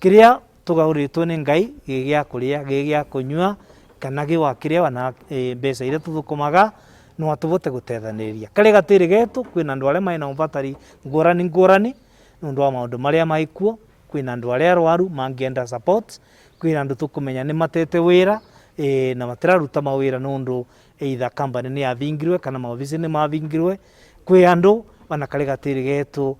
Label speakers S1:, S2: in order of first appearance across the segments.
S1: Kiria tugauritwo ni Ngai gi gia kuria, gi gia kunyua, kana gi wa kiria wana mbeca iria tuthukumaga no atuvote gutethaniria. Kari gatiri getu kwina andu aria maina ubatari ngurani ngurani nundu wa maundu maria maikuo, kwina andu aria arwaru mangienda support, kwina andu tukumenya ni matete wira na matiraruta mawira nundu either company ni yavingirwe kana maofisi ni mavingirwe. Kwi andu wana kari gatiri getu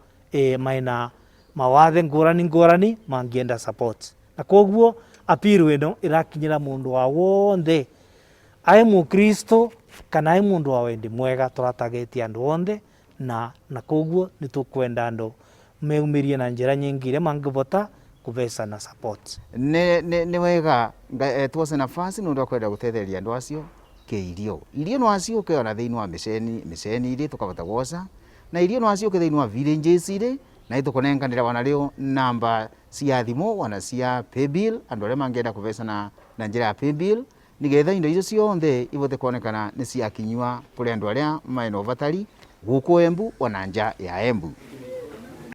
S1: maina mawathe ngurani ngurani mangienda support, na koguo appeal ino irakinyira mundu wa wonthe, ai mukristo kana ai mundu wa wendi mwega. Turatagetie andu onthe na koguo nitukwenda andu meumirie na njira nyingi iria mangivota kuvesana support.
S2: Nĩ wega tuose nafasi nĩ ũndũ wa kwenda gũtethereria andũ acio kĩ irio. Irio no aciũke ona thĩinĩ wa mĩceni mĩceni irĩ tũkavota gwoca na irio no aciũke thĩinĩ wa villages irĩ na ĩtũkũnenganĩra wana rĩo namba cia thimũ wana cia paybill, andũ arĩa mangĩenda kũvecana na njĩra ya paybill, nigetha indo icio cionthe ivote kuonekana nĩ ciakinyua kũrĩ andũ arĩa mena ũbatari gũkũ Embu ona nja ya Embu.